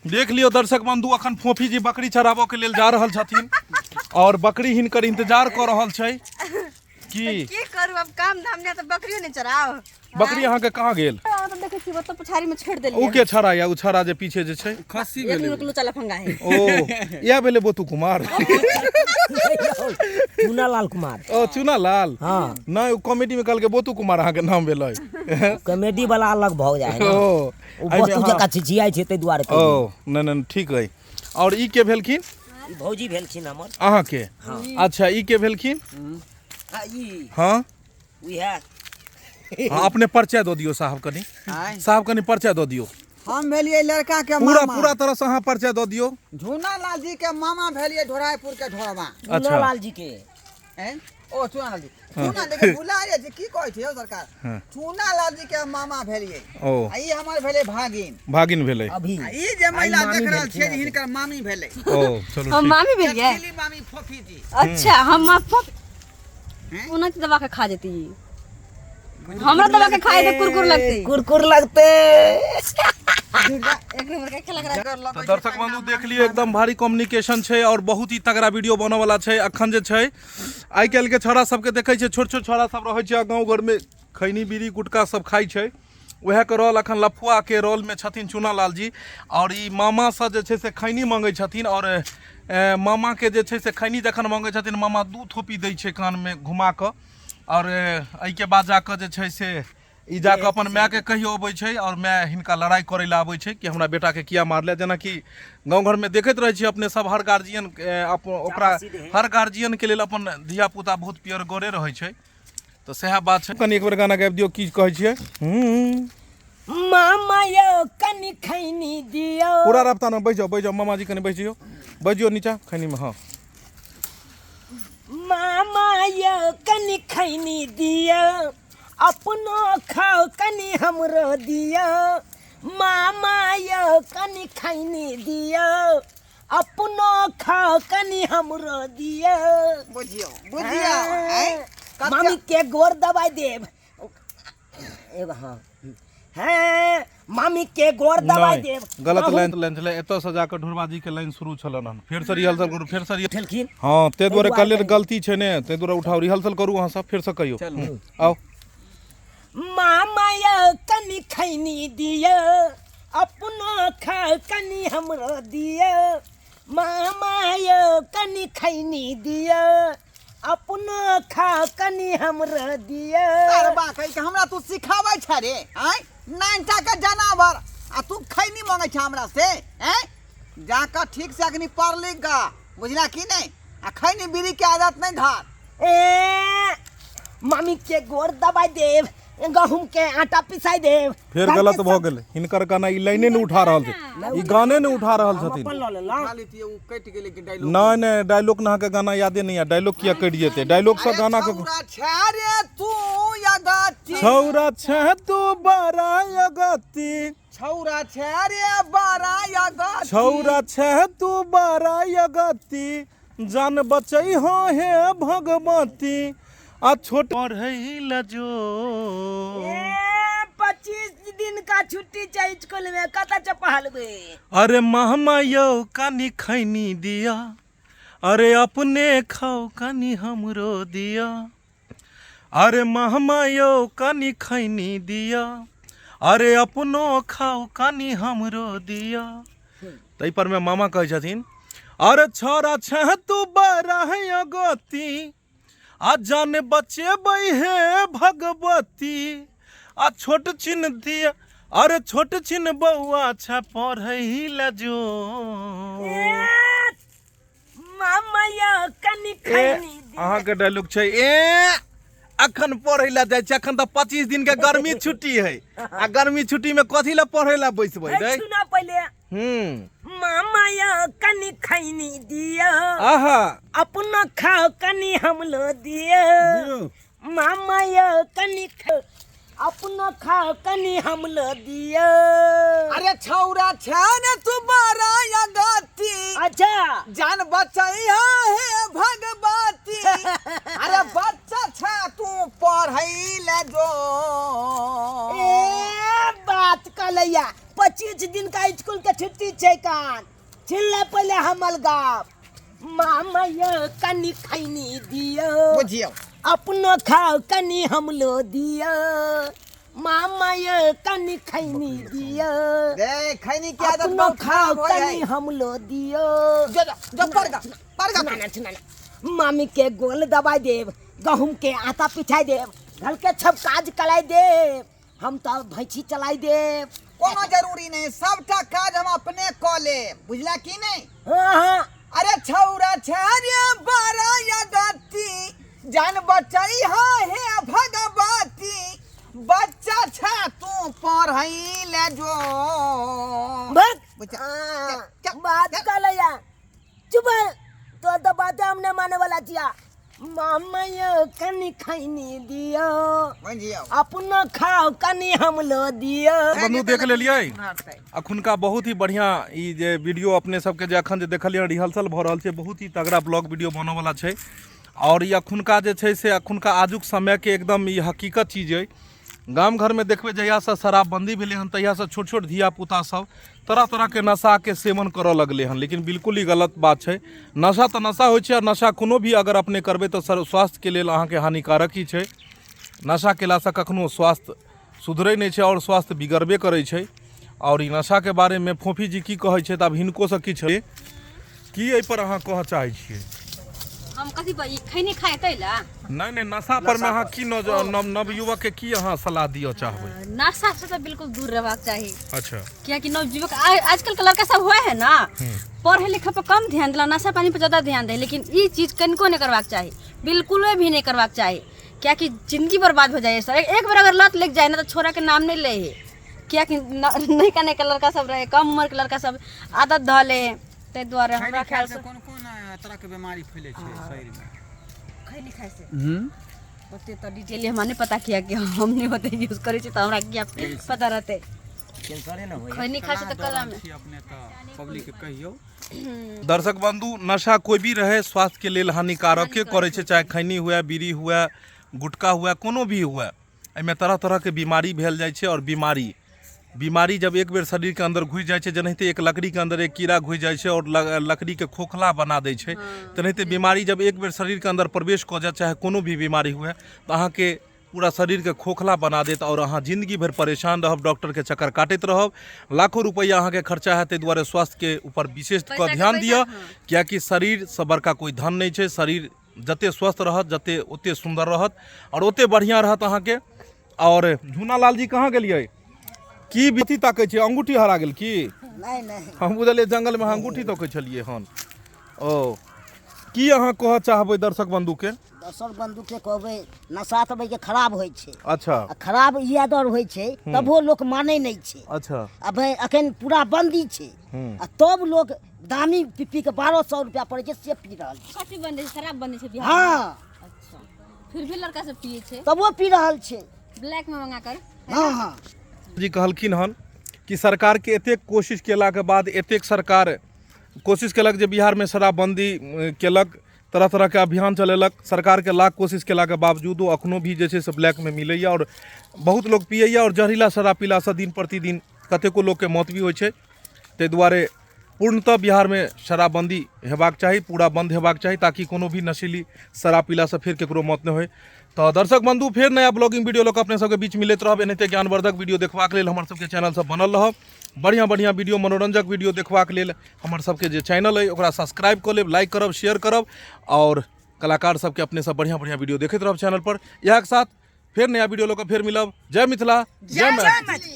देख लियौ दर्शक बंधु, अखन फोफी जी बकरी चराबऽ के लेल जा रहल छथिन और बकरी हिनकर इंतजार कऽ रहल छै। की की करू अब, काम धाम नहि तऽ बकरियो नहि चराउ। बकरी अहाँके कहाँ गेल? तऽ देखै छी, ओतऽ पछाड़ी मे छोड़ि देलियै। ओ के छड़ा या ओ छड़ा जे पीछे जे छै? खस्सी एक भेलै। नंबर के लुचा लफंगा है। ओ इएह भेलै बोतू कुमार? चूना लाल कुमार। ओ चूना लाल? हाँ। नहि, ओ कॉमेडी में कहलकै बोतू कुमार अहाँके नाम भेलै। कॉमेडी वाला अलग भऽ जाइ है ने। ओ ओ एहिमे वस्तु जकाँ छिछियाइ छै, ताहि दुआरे कहि ओ नहि नहि, ठीक अइ। और ई के भेलखिन? देलियै। ई भौजी भेलखिन हमर। अहाँके? अच्छा, ई के भेलखिन? आ ई? हाँ। उएह। हाँ, अपने परिचय दऽ दियौ साहब कनि। आँय? साहब, कनि परिचय दऽ दियौ। हम भेलियै लड़का के पूरा मामा। पूरा तरह से अहाँ परिचय दऽ दियौ। झूना लाल जी के मामा भेलियै, ढोरायपुर के ढोरबा। अच्छा। चूना लाल जी के। हैं? ओ चूना लाल जी, चूना देखिए भुला जाइ छै, की कहै छै यौ सरकार? हाँ। चूना लाल जी के मामा भेलियै। ओ आ ई हमर भेलै भागिन। भागिन भेलै। अभी आ ई जे महिला आई मामी देख रहल भेलखिन छियै जे अहाँके। हिनकर मामी भेलै। ओ चलू हम ठीक। मामी भेलियै? चटकीली मामी फोफी जी। अच्छा, हम हैं? ओना तऽ दबा के खा जेती। हमरा दबा के खाए तऽ कुरकुर लगतै। कुरकुर लगते। एक नंबर के खेला करा। जगर लगै तऽ छै। दर्शक बंधु, देख लियौ, एकदम भारी कम्युनिकेशन छै और बहुत ही तगड़ा वीडियो बनऽ वाला छै। अखन जे छै आइ काल्हि के छौड़ा सबके देखै छियै, छोट छोट छौड़ा सब रहै छै आ गाँव घरमे खैनी बीड़ी गुटखा सब खाइ छै, उएह के रोल अखन लफुआ के रोल में छथिन चूना लाल जी। और ई मामा से जे छै से खैनी मंगै छथिन और मामा के जे छै से खैनी जखन मंगै छथिन, मामा दू थोपी दै छै कान में घुमा कऽ और एहिके बाद जाकऽ जे छै से ई जाकऽ अपन मायके कहियो अबै छै और माय हिनका लड़ाइ करै लए आबै छै कि हमरा बेटाके किया मारले। जेनाकि गाँव घरमे देखैत रहै छियै अपने सब, हर गार्जियन ओकरा हर गार्जियनके लेल अपन धिया पुता बहुत प्यारगरे रहै छै, तऽ सएह बात छै। कनि एक बेर गाना गाबि दियौ, की कहै छियै? मामा यौ, कनि खैनी दियौ। पूरा रफ्तारमे बैस जाउ, बैस जाउ मामाजी, कनि बैस जइयौ, बैस जइयौ नीचा खैनीमे। हँ। मामा यौ, कनि खैनी दियौ, अपनो खाउ कनि हमरो दियौ। मामा यौ, कनि खैनी दियौ, अपनो खाउ कनि हमरो दियौ। बुझियौ, बुझियौ आँय? कते- मामी के गोर दबाई देब एगो। हाँ हैं, मामी के गोर दबाई नहि, देब। गलत लाइन लाइन छलै। एतऽ से जाकऽ ढोरबा जी के लाइन शुरू छलनि हन। फेरसँ रिहर्सल करू, फेरसँ रिहर्सल। उठेलखिन। हँ, ताहि दुआरे ताहि कहलियै, दुआरे। गलती छै ने, ताहि दुआरे उठाउ, रिहर्सल करू अहाँ सब, फेरसँ कहियौ। आउ। मामा यौ, कनि खैनी दियौ, अपनो खाउ कनि हमरो दियौ। मामा यौ, कनि खैनी दियौ, अपनो खाउ कनि हमरो दियौ। सरबा कहि के हमरा तू सिखाबै छ रे? आँय, नाइनटा के जनावर आ तू खैनी मंगै छ हमरा से? आँय, जाकऽ ठीक से अखनी पढ़ लिख गा, बुझला कि नहि? आ खैनी बीड़ी के आदत नहि धर। ए मामी के गोर दबाई देब, गहूम के आटा पिसाई देब। फेर गलत भऽ गेल हिनकर गाना। ई लाइने नहि उठा रहल छै, ई गाने नहि उठा रहल हम छथिन। अपन लऽ लेलहुँ। उठा लेतियै, ओ कटि गेलै कि डायलॉग? नहि नहि, डायलॉग ने अहाँके गाना यादे नहि यऽ, डायलॉग किया कटि जेतै? डायलॉग से अरे गाना के छौरा छे रे तू अगति। छौरा छे तू बड़ा अगति। छौरा छे रे बड़ा अगति। छौरा छे तू बड़ा अगति, जान बचै हो हे भगवती, आ छोट पढ़ै लए जो। ए 25 दिन का छुट्टी छै स्कूल में, कतऽ चपहलबै? अरे मामा यौ, कनि खैनी दिया, अरे अपने खाओ कनि हमरो दिया। अरे मामा यौ, कनि खैनी दिया, अरे अपनो खाओ कनि हमरो दिया। ताहि पर मे मामा कहै छथिन, अरे छौरा छह तू बड़ा है गति, आ जान बचेबै हे भगवती, आ छोट छिन दिया, अरे छोट छिन बौआ छ पढ़ै लए जो। ए मामा यौ, कनि ए खैनी दिअ। अहाँके डायलॉग छै, ए अखन पढ़ै लए जाइ छै, अखन तऽ 25 दिन के गर्मी छुट्टी है, आ गर्मी छुट्टी में कथी लए पढ़ै लए बैसबै रे? सुना पहिले। मामा यौ, कनि खैनी दिअ। आहा। अपना खाओ कनि हमलो दिअ। मामा यौ, कनि अपना खाओ कनि हमलो दिअ। अरे छौरा छे ने तू बड़ा अगति। अच्छा। जान बचैहा हे भगवती, अरे बच्चा छे तू पढ़ै ले जो। ए बात कहलैया, 25 25 दिन का स्कूल के छुट्टी छै कान छीन ले पहिले हमर गाप। मामा यो कनी खैनी दियो। बुझियौ। अपनो खाओ कनी हमलो दियो। मामा यो कनी खैनी दियो। रे खैनी के आदत अपनो बहुत खाओ खराब होय कनी है। हमलो दियो। जो जो जो पर गा पर गा। ना ना ना ना मामी के गोल दबाई देब, गहूम के आटा पिठाई देब, घर के सब काज कराई देब, हम तो भैंसी चलाई देब। कोनो जरूरी नहीं, सबटा काज हम अपने कऽ लेब, बुझला की नहीं? हाँ हाँ। अरे छौरा छारे बारा या गति जान बचई हा हे भगवती, बच्चा छा तू पढ़ई ले जो। बस। बुझा- हाँ, क्या- बात क्या- कर लिया, चुप है। तो बात हमने माने वाला जिया। मामा यो कनी खैनी दियो, बुझियौ। अपनो खाओ कनी हमलो दियो। बंधु देख लेलियै अखुनका बहुत ही बढ़िया ई जे वीडियो अपने सबके जे अखन जे देखलियै रिहर्सल भऽ रहल छै, बहुत ही तगड़ा ब्लॉग वीडियो बनऽ वाला छै। और ई अखुनका जे छै से अखुनका आजुक समयके एकदम ई हकीकत चीज अइ। गाम घरमे देखबै जहियासँ शराबबंदी भेलै हन तहियासँ छोट छोट धियापुता सब तरह तरहके नशाके सेवन करऽ लगलै हन, लेकिन बिल्कुल ई गलत बात छै। नशा तऽ नशा होइ छै, आओर नशा कोनो भी अगर अपने करबै तऽ सर स्वास्थ्यके लेल अहाँके हानिकारक ही छै। नशा केलासँ कखनो स्वास्थ्य सुधरै नहि छै आओर स्वास्थ्य बिगड़बे करै छै। आओर ई नशाके बारेमे फोफी जी की कहै छै तऽ आब हिनकोसँ किछु की एहिपर अहाँ कहऽ चाहै छियै? हम कथी पर ई खैनी खाए तै ला? नहि नहि, नशा पर मे अहाँ की नव नवयुवक के की अहाँ सलाह दिअ चाहबै? नशा से तऽ बिल्कुल दूर रहबाक चाही। अच्छा। कियाकि नवयुवक आजकल के लड़का सब हुए है ना, पढ़े लिखे पर कम ध्यान दिला, नशा पानी पर ज्यादा ध्यान दे, लेकिन ई चीज कनिको नहीं करबाक चाही, बिल्कुल भी नहीं करबाक चाही, कियाकि जिंदगी बर्बाद हो जाए सर। एक बार अगर लत लग जाए ना तो छोरा के नाम नहीं ले है, कियाकि नयका नयका लड़का सब रहे, कम उम्र के लड़का सब आदत धऽ ले है, ताहि दुआरे हमरा ख्याल से कोन कोन तरह के बीमारी फैले छै शरीर में? खैनी खाइ से ओते तऽ डिटेल हमरा नहि पता, किया कि हम नहि ओते यूज करै छी तऽ हमरा किया पता रहतै। कैंसरे न होय। खैनी खाइ से तऽ कला में अपने तऽ पब्लिक के कहियौ। दर्शक बंधु, नशा कोई भी रहे स्वास्थ्य के लेल हानिकारके करै छै, चाहे खैनी हुए, बीड़ी हुए, गुटखा हुए, कोनो भी हुए, एहिमे तरह तरह के बीमारी भेल जाइ छै। और बीमारी जब एक बेर शरीर के अंदर घुसि जाइ छै, जेनाहिते एक लकड़ी के अंदर एक कीड़ा घुसि जाइ छै और लकड़ी के खोखला बना दै छै, तेनाहिते बीमारी जब एक बेर शरीर के अंदर प्रवेश कऽ जाय, चाहे कोनो भी बीमारी हुए, तऽ अहाँके पूरा शरीर के खोखला बना देत और अहाँ जिंदगी भरि परेशान रहब, डॉक्टर के चक्कर काटैत रहब, लाखों रुपैआ अहाँके खर्चा हैत। ताहि दुआरे स्वास्थ्य के ऊपर विशेष कऽ ध्यान दिअ, कियाकि शरीरसँ बड़का कोइ धन नहि छै। शरीर जते स्वस्थ रहत जते ओते सुन्दर रहत और ओते बढ़िआँ रहत अहाँके। और झूना लाल जी कहाँ गेलियै? की बिथी ताकै छियै? अंगूठी हरा गेल की? नहीं नहीं, हम बुझलियै जंगलमे अहाँ अंगूठी तकै छलियै हन। ओ की अहाँ कहऽ चाहबै दर्शक बंधु के? दर्शक बंधु के कहबै नशा तऽ के खराब होइ छै। अच्छा। आ खराब इएह दर होइ छै तबो लोक मानै नहि छै। अच्छा। आ भाई अखन पूरा बंदी छै आ तब लोक दामी पी के 1200 रुपया पड़ै छै से पी रहल छै। कथी बंदी छै? शराब बंदी छै बिहार में? हाँ। अच्छा, फिर भी लड़का सब पिए छै? तबो पी रहल छै ब्लैक में मंगा कर। हाँ हाँ। जी कहलखिन हन कि सरकार के एतेक कोशिश केलाके बाद, एतेक सरकार कोशिश केलक जे बिहारमे शराबबंदी केलक, तरह तरहके अभियान चलेलक, सरकारके लाख कोशिश केलाके बावजूदो अखनो भी जे छै से ब्लैकमे मिलैए और बहुत लोग पियैए और जहरीला शराब पीलासँ दिन प्रतिदिन कतेको लोकके मौत भी होइ छै। ताहि दुआरे पूर्णतः बिहारमे शराबबंदी हेबाक चाही, पूरा बंद हेबाक चाही, ताकि कोनो भी नशीली शराब पीलासँ फेर केकरो मौत नहि होइ। तऽ दर्शक बंधु, फेर नया ब्लॉगिंग वीडियो लऽ कऽ अपने सबके बीच मिलैत रहब। एनाहिते ज्ञानवर्धक वीडियो देखबाक लेल हमर सबके चैनल सब बनल रहब। बढ़िआँ बढ़िआँ वीडियो, मनोरंजक वीडियो देखबाक लेल हमर सबके जे चैनल अइ ओकरा सब्सक्राइब कऽ लेब, लाइक करब, शेयर करब और कलाकार सबके अपने सब बढ़िआँ बढ़िआँ वीडियो देखैत रहब चैनल पर। इएह के साथ फेर नया वीडियो लऽ कऽ फेर मिलब। जय मिथिला, जय मैथिली।